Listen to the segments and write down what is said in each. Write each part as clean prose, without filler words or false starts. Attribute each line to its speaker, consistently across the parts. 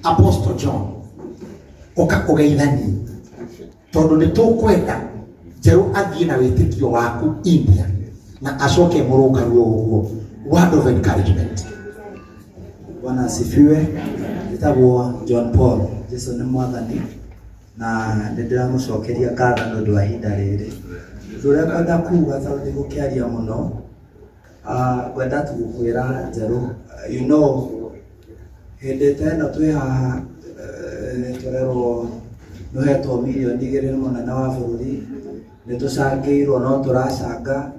Speaker 1: Apostle John, ũka ũgeithanie tondũ nĩ tũkwenda Njerũ athiĩ na wĩtĩkio waku India na acoke mũrũngaru o ũguo. Word of encouragement.
Speaker 2: Bwana asifiwe. Njĩtagwo John Paul. Jesu nĩ mwathani na nĩ ndĩramũcokeria ngatho nĩ ũndũ wa ihinda rĩrĩ. Ũndũ ũrĩa ngwenda kuga tondũ ndigũkĩaria mũno, ah, ngwenda tu gũkwĩra Njerũ, you know, hĩndĩ ta ĩno twĩ haha eh, tũrerwo nĩũhetwo mirioni 2 nĩ mũnene wa bũrũri, nĩ tũcangĩirwo no tũracanga.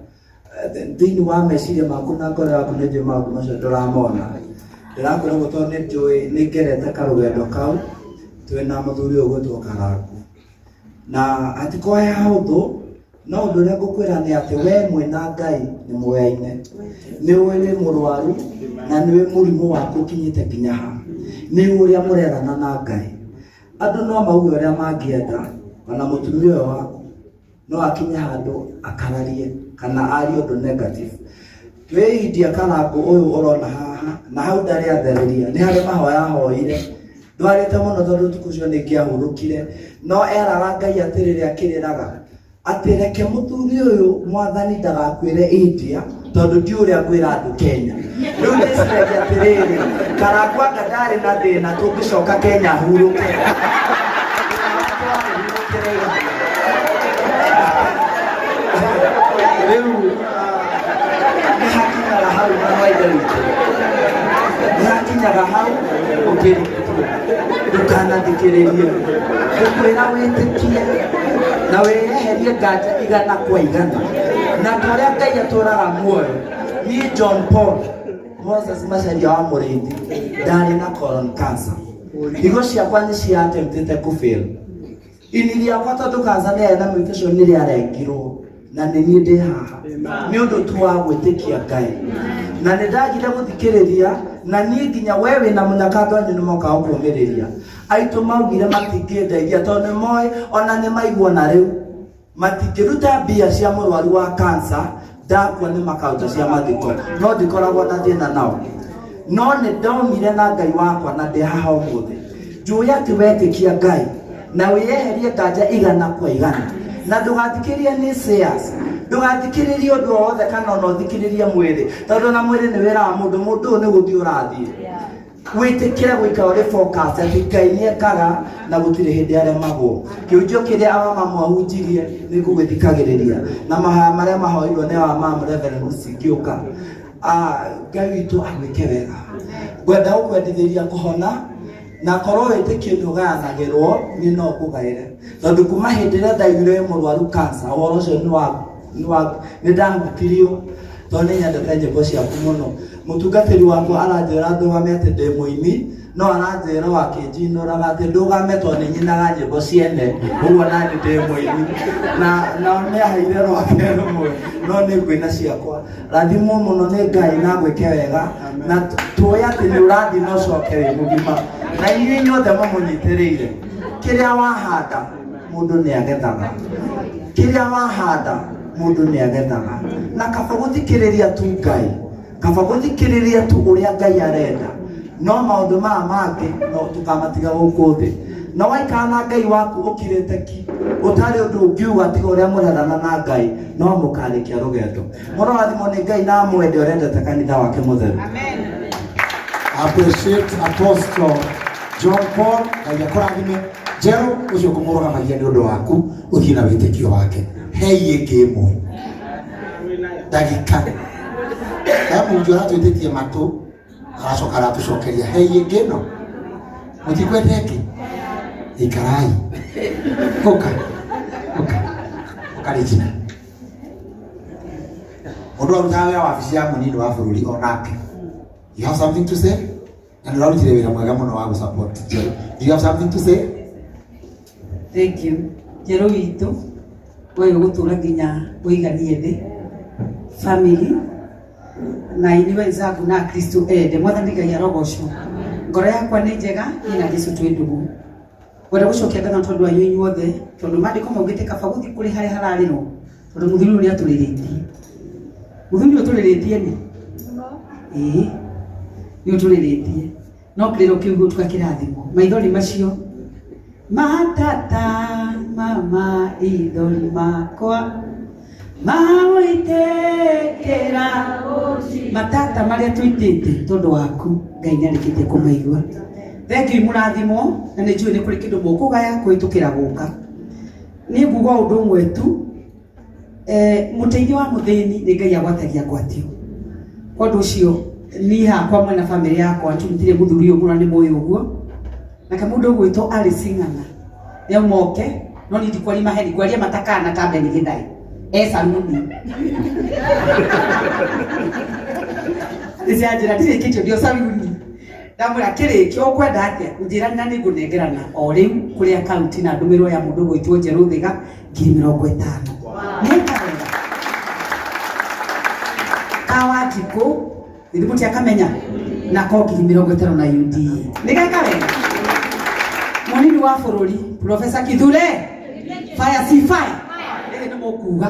Speaker 2: Eh, thĩinĩ wa meciria maku na ngoro yaku nĩ njũĩ maũndũ macio ndũramona. Ndĩrakwĩra ũguo tondũ nĩ njũĩ nĩ ngerete karũgendo kau twĩna mũthuri ũyũ ũgwĩtwo Karangu. Na hatikoragwo he hahũthũ, no ũndũ ũrĩa ngũkwĩra nĩ atĩ we mwĩna Ngai nĩ mũyaine. Nĩ ũĩ wĩ mũrwaru na nĩ ũĩ mũrimũ waku ũkinyĩte nginya ha. Nĩ ũĩ ũrĩa mũrerana na Ngai. Andũ no mauge ũrĩa mangĩenda, ona mũtumia ũyũ waku no akinye handũ akararie kana arie ũndũ negative. Twĩ India Karangũ ũyũ ũrona haha na hau ndarĩ athereria nĩ harĩ mahoya ahoire ndwarĩte mũno tondũ ũtukũ ũcio nĩ ingĩahurũkire no eraga Ngai atĩrĩrĩ akĩrĩraga atĩ reke mũthuri ũyũ mwathani ndagakuĩre India tondũ ndiũ ũrĩa ngwĩra andũ Kenya. Rĩu ndĩciragia atĩrĩrĩ, Karangũ anga ndarĩ na thĩna tũngĩcoka Kenya ahurũke. Rĩu nĩ hakinyaga hau mũno ithe witũ, nĩ hakinyaga hau ũkĩrigitwo, ndũkanathikĩrĩrie, ngũkwĩra wĩtĩkie na wĩyeherie nganja igana kwa igana, na ta ũrĩa Ngai atũraga muoyo. Niĩ John Paul Moses Macharia wa Mũrĩithi ndarĩ na colon cancer, higo ciakwa nĩ cia attemptĩte kũ fail ini rĩakwa tondũ cancer nĩ yarĩ na mutation nĩ rĩarengirwo na nĩ niĩ ndĩ haha nĩ ũndũ tu wa gwĩtĩkia Ngai na nĩ ndagire gũthikĩrĩria na niĩ nginya we wĩna mũnyaka andũ anyu nĩ mokaga gũkũmĩrĩria aitũ maugire matingĩndeithia tondũ nĩ moĩ ona nĩ maigua na rĩu matingĩruta mbia cia mũrwaru wa kansa ndakua nĩ makaruta cia mathiko no ndikoragwo na thĩna nao no nĩ ndaumire na Ngai wakwa na ndĩ haha ũmũthĩ njũĩ atĩ wetĩkia Ngai na wĩyeherie nganja igana kwa igana na ndũgathikĩrĩrie naysayers ndũgathikĩrĩrie ũndũ o wothe kana ona ũthikĩrĩrie mwĩrĩ tondũ na mwĩrĩ nĩ wĩra wa mũndũ mũndũ ũyũ nĩ gũthiĩ ũrathiĩ wĩtĩkĩre gũikara ũrĩ focus atĩ Ngai nĩ ekaga na gũtirĩ hĩndĩ aremagwo. Kĩhunjio kĩrĩa awamama mwahunjirie nĩ ngũgĩthikagĩrĩria na mahoya marĩa mahoirwo nĩ awamama Reverend Lucy ngĩũka. Ah, Ngai witũ agwĩke wega. Ngwenda gũkwendithĩria kũhona na korwo wĩtĩkio nĩ ũgayanagĩrwo niĩ no ngũgaĩre tondũ kuma hĩndĩ ĩrĩa ndaiguire wĩ mũrwaru cancer ũhoro ũcio nĩ wa nĩ wa nĩ ndahutirio tondũ nĩ nyendete nyĩmbo ciaku mũno mũtungatĩri wakwa aranjĩra ndũgame atĩ ndĩ mũini no aranjĩra o akĩnjinũraga atĩ ndũgame tondũ nĩ nyinaga nyĩmbo ciene ũguo nani ndĩ mũini na nao nĩ aheire rwake rũmwe no nĩ ngwĩna ciakwa rathimwo mũno nĩ Ngai na gwĩke wega na tũĩ atĩ nĩ ũrathiĩ na ũcoke wĩ mũgima na inyuĩ inyuothe mũmũnyitĩrĩire kĩrĩa wahanda mũndũ nĩ agethaga kĩrĩa wahanda mũndũ nĩ agethaga na kaba gũthikĩrĩria tu Ngai kaba gũthikĩrĩria tu ũrĩa Ngai arenda no maũndũ maya mangĩ no tũkamatiga gũkũ thĩ na waikara na Ngai waku ũkirĩte ki ũtarĩ ũndũ ũngiuga tiga ũrĩa mũrerana na Ngai no mũkarĩkia rũgendo mũrorathimwo nĩ Ngai na amwende ũrĩa endete kanitha wake mũtheru.
Speaker 1: Appreciate Apostle John Paul Ngai akũrathime Njerũ ũcio ngũmũrũgamagia nĩ ũndũ waku ũthiĩ na wĩtĩkio wake hei ĩngĩ ĩmwe ndagĩka he mũnju aratwĩtĩtie matũ aracoka aratũcokeria hei ĩngĩ ĩno mũtikwenda ĩngĩ ikarai ũka ũka ũka Regina mũndũ arutaga wĩra wabici ya mũnini wa bũrũri onake you have something to say na nĩ ũrarutire wĩra mwega mũno wa gũ-support Njerũ do you have something to say
Speaker 3: Thank you. Njerũ witũ we ũgũtũra nginya ũiganie thĩ family na ini wenzangu na Kristo ende mwathani Ngai arogocwo ngoro yakwa nĩ njega niĩ na Jesu twĩ ndũgũ ngwenda gũcokia ngatho tondũ wanyu inyuothe tondũ maandĩko maugĩte kaba gũthiĩ kũrĩ harĩa hararĩrwo tondũ mũthuri ũyũ nĩ atũrĩrĩtie mũthuri ũyũ ũtũrĩrĩtie nĩ ĩĩ nĩ ũtũrĩrĩtie. No kĩrĩro kĩu gũtuka kĩrathimo. Maithori macio matata mama ithori makwa mawĩtĩkĩra matata marĩa tũitĩte tondũ waku Ngai nĩarĩkĩtie kũmaigua. Thengiũ mũrathimwo na nĩ njũĩ nĩ kũrĩ kĩndũ mũkũgaya kũhĩtũkĩra gũka. Niĩ nguga ũndũ ũmwe tu, mũteithio wa mũthĩni nĩ Ngai agwatagia ngwatio. Kwa ũndũ ũcio niĩ hakwa mwena bamĩrĩ yakwa tũrutire mũthuri ũyũ mũno nĩ mũĩ ũguo. Nake mũndũ ũgwĩtwo Alice Ng'ang'a nĩauma oke, no niĩ ndikwaria maheni, ngwaria matakana ta Beni Gĩthai e saruni. Alice anjĩra ndirĩkĩtio ndĩ o saruni. Ndamwĩra kĩrĩkio ũkwenda atĩa? Njĩra na nĩngũnengerana o rĩu kũrĩ akaunti na ndũmĩrwo ya mũndũ ũgwĩtwo Njerũ Thĩga 50,000. Nĩeka wega. Kawanjikũ githĩ mũtiakamenya nako 50,000 na UDA. Nĩgeka wega. Mũnini wa bũrũri Professor Kithure fire si fire. Rĩrĩ nĩ mũkuga.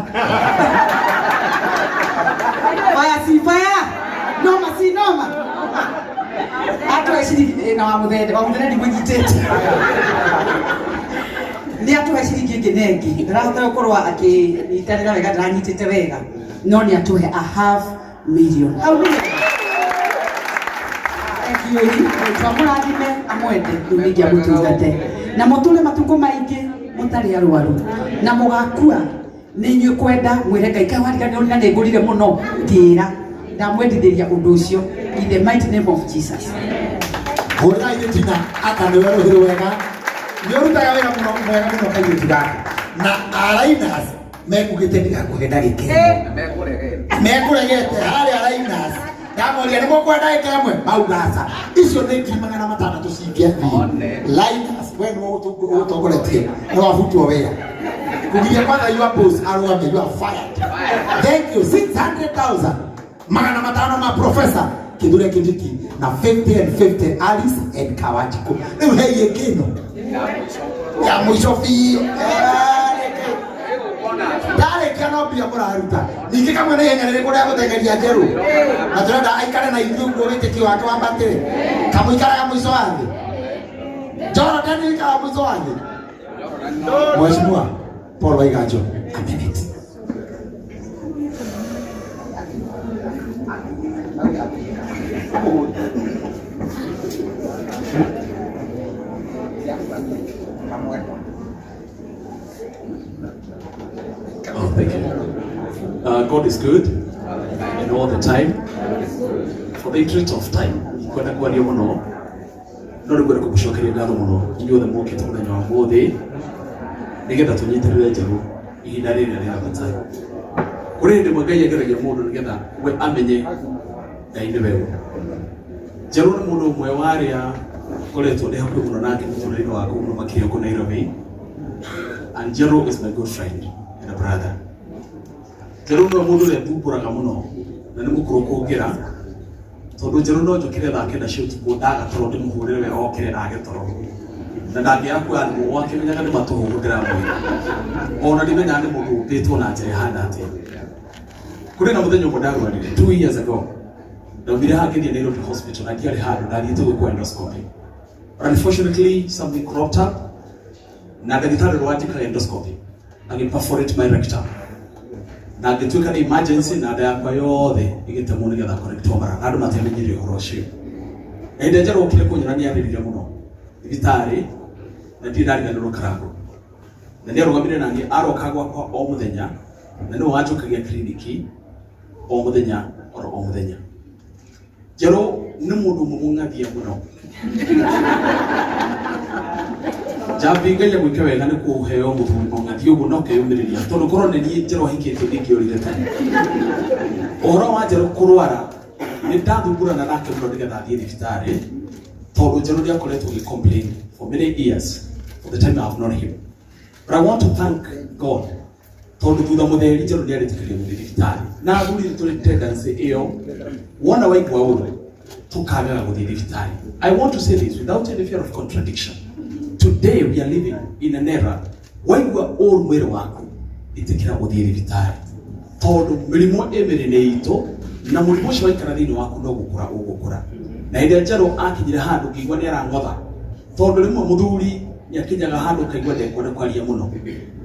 Speaker 3: Fire si fire. Noma si noma. Atũhe ciringi na wa mũthende, wa mũthende ndimũnyitĩte. Nĩ atũhe ciringi ĩngĩ na ĩngĩ. Ndarahota gũkorwo akĩnyitanĩra wega, ndaranyitĩte wega. No nĩ atũhe a half million. Hau nĩ hega. Thengiũi, Ngai amũrathime amwende rĩu ningĩ amũtungate na mũtũre matukũ maingĩ mũtarĩ arwaru na mũgakua nĩ inyuĩ kwenda mwĩre Ngai kaĩ wariganĩrwo na nĩ ngũrire mũno ngĩra ndamwendithĩria ũndũ ũcio in the mighty name of Jesus.
Speaker 1: Hũrĩrai gĩtina aka nĩwe rũhĩ rwega nĩ ũrutaga wĩra mũno mwega mũno kairĩtu gaka na arainas mekugĩte ndigakũhe ndagĩka ĩmwe mekũregete harĩa rainas ndamoria nĩ mũkwenda ndagĩka ĩmwe mauga aca icio nĩ 600,000 cingĩathiĩ Linus we nĩwe ũgũtongoretie nĩ wabutwo wĩra kugiria kwanza your boss arũgame you are fired thank you 600,000 500 ma professor Kithure Kindiki na 50 and 50 Alice and Kawanjiko rĩu hei ĩngĩ ĩno ya mũico biũ ndarĩkia no mbia mũraruta ningĩ kamwe na ihenya rĩrĩkũ rĩa gũtengeria njerũ na tũrenda aikare na ithuĩ ũguo wĩtĩkio wake wambatĩre kamũikaraga mũico wa thĩ Jordan ikaraga mũico wa thĩ Mheshimiwa Paul Waiganjo a minute
Speaker 4: Oh, thank you. God is good and all the time. For the interest of time, kwenda kwaria mũno no nĩ ngwenda kũmũcokeria ngatho mũno inyuothe mũkĩte mũthenya wa ũmũthĩ nĩgetha tũnyitĩrĩre njerũ ihinda rĩrĩa rĩa bata. Kũrĩ hĩndĩ ĩmwe Ngai ageragia mũndũ nĩgetha we amenye Ngai nĩwe ũ. Njerũ nĩ mũndũ ũmwe wa arĩa ngoretwo ndĩ hakuhĩ mũno nake mũtũrĩre-inĩ wakwa mũno makĩria kũ Nairobi. And Njerũ is my good friend and a brother. Njerũ nĩwe mũndũ ũrĩa thumbũraga mũno na nĩ mũkũrũ kũngĩra tondũ Njerũ no njũkĩre thaa 9 cia ũtukũ ndaga toro ndĩmũhũrĩre we okĩre age toro na ndangĩaga kuoya thimũ gwake menyaga nĩ matũhũhũ ndĩramwĩra ona ndimenyaga nĩ mũndũ ũmbĩtwo na njĩra ĩhana atĩa. Kũrĩ na mũthenya ũmwe ndarwarire 2 years ago ndaumire haha ngĩthiĩ Nairobi hospital na ndiarĩ handũ ndathiĩte gwĩkwo endoscopy but unfortunately something cropped up na ndagĩtarĩ ũrĩa wanjĩkaga endoscopy agĩ perforate my rectum na ngĩtuĩka nĩ emergency na nda yakwa yothe ĩgĩtemwo nĩgetha correctwo mara na andũ matiamenyire ũhoro ũcio na hĩndĩ ĩrĩa njerũ okire kũnyona nĩ arĩrire mũno thibitarĩ na ndirĩ ndariganĩrwo karango na nĩ arũgamire naniĩ aroka gwakwa o mũthenya na nĩwe wanjũkagia kiriniki o mũthenya oro o mũthenya Njerũ nĩ mũndũ ũmwe mũng'athia mũno njambi ngai agwĩke wega nĩ kũheo mũthuri mũng'athia ũguo no keyũmĩrĩria tondũ korwo nĩ niĩ njerũ ahikĩtio ndingĩorire tene ũhoro wa njerũ kũrwara nĩ ndathumbũrana nake mũno nĩgetha athiĩ thibitarĩ tondũ njerũ nĩ akoretwo agĩ complain for many years for the time I have known him but I want to thank God tondũ thutha mũtheri njerũ nĩ arĩtĩkĩrio gũthiĩ thibitarĩ na athuri nĩ tũrĩ tendency ĩyo wona waigua ũru tũkagaga gũthiĩ thibitarĩ I want to say this without any fear of contradiction today we are living in an era waigua ũru mwĩrĩ waku ĩtĩkĩra gũthiĩ thibitarĩ tondũ mĩrimũ ĩ mĩrĩ-inĩ itũ na mũrimũ ũcio waikara thĩinĩ waku no gũkũra ũgũkũra Na hĩndĩ ĩrĩa Njerũ akinyire handũ ngĩigua nĩ arang'otha, tondũ rĩmwe mũthuri nĩ akinyaga handũ ũkaigua ndekwenda kwaria mũno,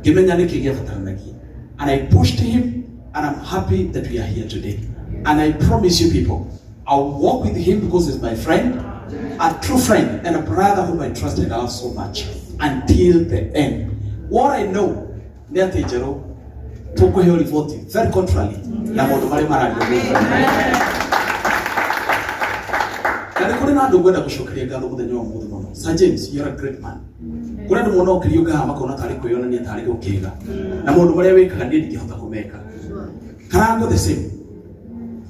Speaker 4: ngĩmenya nĩkĩ gĩabataranagia. And I pushed him, and I'm happy that we are here today. And I promise you people, I'll walk with him because he's my friend, a true friend, and a brother whom I trust and love so much until the end. What I know nĩ atĩ Njerũ tũkũheo riboti very contrary na maũndũ marĩa marario gũkũ. Na nĩ kũrĩ na andũ ngwenda gũcokeria ngatho mũthenya wa ũmũthĩ mũno. Sir James, you're a great man. Kũrĩ andũ mona ũkĩriũka haha makona tarĩ kwĩyonania tarĩ gũkĩga, na maũndũ marĩa wĩkaga niĩ ndingĩhota kũmeka. Karango the same.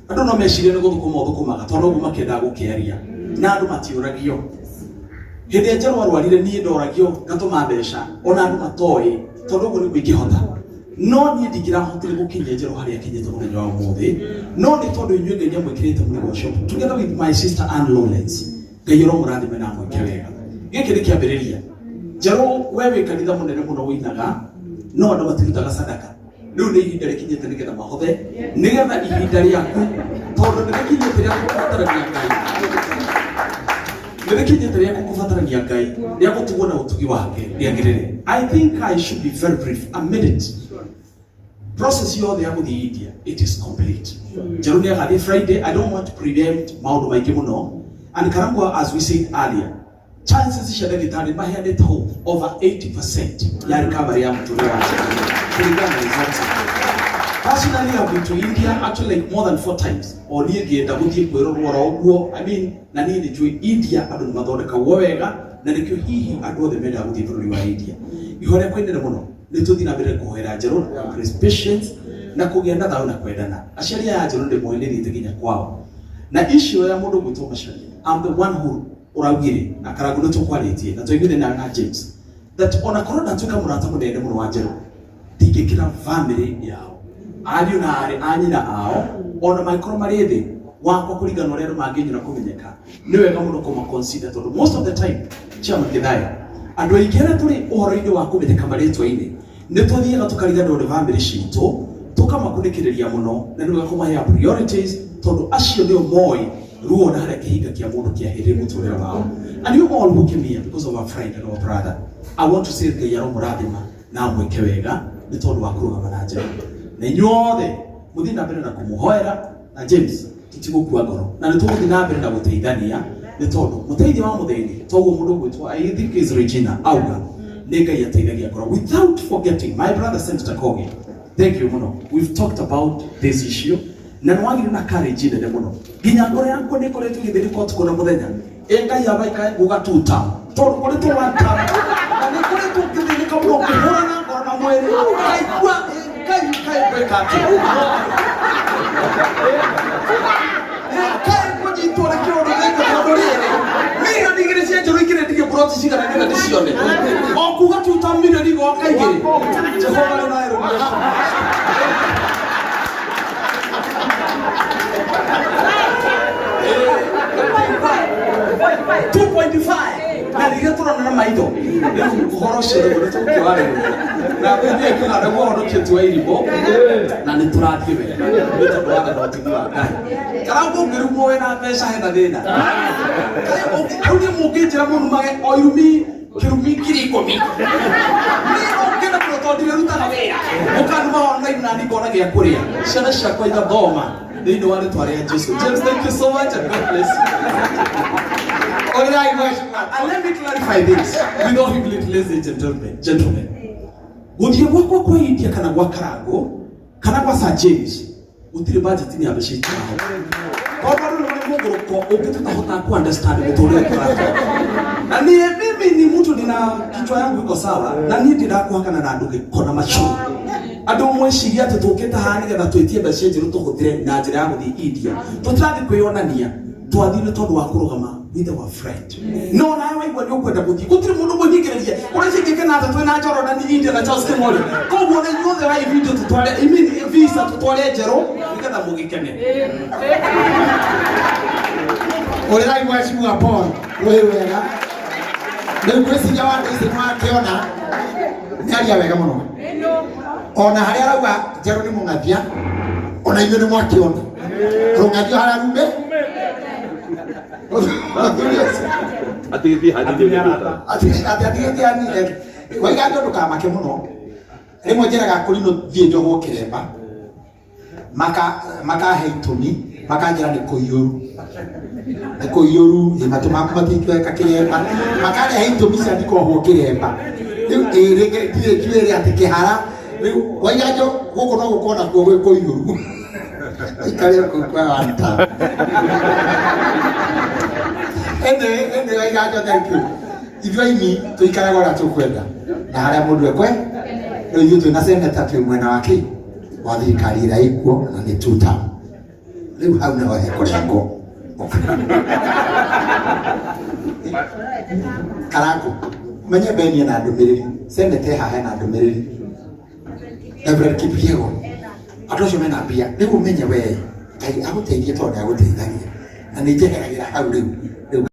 Speaker 4: Andũ no mecirie nĩ gũthũkũma ũthũkũmaga tondũ noguo makĩendaga gũkĩaria, na andũ matiũragio. Hĩndĩ ĩrĩa Njerũ arwarire niĩ ndoragio ngatũma mbeca ona andũ matoĩ, tondũ ũguo nĩguo ingĩhota. No niĩ ndingĩrahotire gũkinyia Njerũ harĩa akinyĩte mũthenya wa ũmũthĩ, no nĩ tondũ inyuĩ Ngai nĩamwĩkĩrĩte mũrigo ũcio together with my sister Ann Lawrence. Ngai aromũrathime na amwĩke wega. Gĩkĩ nĩ kĩambĩrĩria. Njerũ, we wĩ kanitha mũnene mũno wĩinaga, no andũ matirutaga sadaka. Rĩu nĩ ihinda rĩkinyĩte nĩgetha mahothe, nĩgetha ihinda rĩaku, tondũ nĩ rĩkinyĩte rĩa kũbatarania Ngai, nĩ rĩkinyĩte rĩa kũbatarania Ngai, rĩa gũtugwo na ũtugi wake rĩagĩrĩre. I think I should be very brief, a minute. Process yothe ya gũthiĩ India, it is complete. Njerũ nĩ agathiĩ Friday. I don't want to preempt maũndũ maingĩ mũno. And Karangwa, as we said earlier, chances cia ndagĩtarĩ maheanĩte hope over 80% ya recovery ya mũtũrĩre wa Njerũ kũringana na results. Personally, I've been to India actually like more than 4 times. O niĩ ngĩenda gũthiĩ kwĩrorwo oro ũguo. I mean, na niĩ nĩ njũĩ India andũ nĩ mathondekagwo wega, na nĩkĩo hihi andũ othe mendaga gũthiĩ bũrũri wa India. Ihoya rĩakwa inene mũno nĩ tũthiĩ na mbere kũhoera Njerũ na increase patience na kũgĩa na thayũ na kwendana. Aciari aya a Njerũ ndĩmoĩ, nĩ thiĩte nginya kwao. Na issue ya mũndũ gwĩtwo Macharia, I'm the one who ũraugire na Karangu nĩ tũkwarĩtie na twaiguire na James that ona korwo ndatuĩka mũrata mũnene mũno wa Njerũ, ndingĩkĩra family yao, ariũ na arĩ a nyina ao, ona mangĩkorwo marĩ thĩ wakwa kũringana na ũrĩa andũ mangĩnyona kũmenyeka, nĩ wega mũno kũma consider, tondũ most of the time, Chairman Githaya, andũ aingĩ arĩa tũrĩ ũhoro-inĩ wa kũmenyeka marĩtwa-inĩ nĩ tũthiaga tũkariganĩrwo nĩ family citũ, tũkamakunĩkĩrĩria mũno, na nĩ wega kũmahea priorities tondũ acio nĩo moĩ ruo na harĩa kĩhinga kĩa mũndũ kĩahĩrĩire mũtũrĩre wao. And you all who came here because of our friend and our brother, I want to say Ngai aromũrathima na amwĩke wega nĩ tondũ wa kũrũgama na Njerũ. Na inyuothe mũthiĩ na mbere na kũmũhoera, na James tũtigũkua ngoro, na nĩ tũgũthiĩ na mbere na gũteithania, nĩ tondũ mũteithia wa mũthĩni toguo mũndũ ũgwĩtwo, I think is Regina, auga nĩ Ngai ateithagia ngoro. Without forgetting my brother Senator Kogi, thank you mũno. We've talked about this issue na nĩ wagire na courage nene mũno, nginya ngoro yakwa nĩ ĩkoretwo ĩgĩthĩnĩka ũtukũ na mũthenya. Ĩ Ngai abaika gũgatuta, tondũ koretwo wata na nĩ koretwo ngĩthĩnĩka mũno, ngĩhũra na ngoro na mwĩrĩ, ngaigua ĩ Ngai kaĩ ngwĩka atĩa, ĩ kaĩ ngũnyitwo nĩ kĩũndũ gĩkĩ, tondũ rĩrĩ 2 million cia Njerũ ikĩrendirio ploti cigana nĩgetha ndĩcione, o kuga tuta milioni igoka igĩrĩ. Jehova rĩ nawe rũmia. 2.5 na rĩrĩa tũrona na maitho rĩu ũhoro ũcio nĩguo nĩ tũkĩwarĩrĩria na niĩ ngiuga nĩguo honokie tu irimũ, na nĩ tũrathiĩ wega nĩ tondũ wa tha na ũtugi wa Ngai. Karangũ, ũngĩrumwo wĩna mbeca hena thĩna. Rĩu niĩ mũngĩnjĩra mũnumage o irumi kĩrumi 10,000, niĩ no ngene mũno tondũ ndirĩrutaga wĩra, mũkanuma online na niĩ ngona gĩa kũrĩa, ciana ciakwa igathoma thĩinĩ wa rĩtwa rĩa Jesu. James, thank you so much and God bless you.
Speaker 1: Ũrĩrai mheshimiwa.
Speaker 4: And let me clarify this with all humility, ladies and gentlemen. Gentlemen, gũthiĩ gwakwa kwa India kana gwa Karango kana gwa Sir James gũtirĩ budget ya mbeca itiraho, tondũ andũ nĩ marĩ mũgũrũko ũngĩ tũtahotaga ku understand mũtũrĩre tũratũra. Na niĩ mimi ni mtu nina kichwa yangu iko sawa, na niĩ ndĩrakuhakana na andũ gĩko na macũrũ. Andũ mweciria atĩ tũkĩte haha nĩgetha twĩtie mbeca njerũ tũhũthĩre na njĩra ya gũthiĩ India, tũtirathiĩ kwĩyonania, twathiĩ nĩ tondũ wa kũrũgama with our friend. No nawe waigua nĩ ũkwenda gũthiĩ, gũtirĩ mũndũ mũhingĩrĩrie. Ũreciria ingĩkena atĩ twĩna Jordan India na Charles King'ori? Koguo na inyuothe wa video tũtware, I mean, visa tũtware njerũ nĩgetha mũgĩkene.
Speaker 1: Ũrĩrai mheshimiwa Paul rũĩ wega. Rĩu ngwĩciria wa ici nĩwakĩona nĩ aria wega mũno, ona harĩa arauga Njerũ nĩ mũng'athia, ona inyuĩ nĩ mwakĩona rũng'athio harĩa rume. Mũthuri ũcio.
Speaker 5: Atigithie hanini.
Speaker 1: Atĩ atigĩte hanini. Waiga andũ ndũkamake mũno. Rĩmwe njĩraga kũrinũ thiĩ njohwo kĩremba. Maka makahe itũmi, makanjĩra nĩ kũiyũru. Nĩ kũiyũru, ĩ matũ maku matingĩoeka kĩremba. Makarehe itũmi cia ndikohwo kĩremba. Rĩu ĩ rĩngĩ ndirĩ njuĩrĩ atĩ kĩhara. Rĩu waiga njo gũkũ no gũkorwo nakuo gwĩ kũiyũru. Ikare kũu kwa wanta. Anyway, anyway, Waiganjo, thank you. Ithuĩ aini tũikaraga ũrĩa tũkwenda na harĩa mũndũ ekwe rĩu ithuĩ twĩna seneta twĩ mwena wa kĩ wa thirikari ĩrĩa ĩkuo na nĩ tuta rĩu hau nĩho hekũrengwo. Karango menye mbenie na ndũmĩrĩri seneta ĩ haha ena ndũmĩrĩri Reverend Kipyego andũ acio mena mbia rĩu ũmenye we Ngai agũteithie tondũ nĩ agũteithagia na nĩ njeheragĩra hau rĩu rĩu.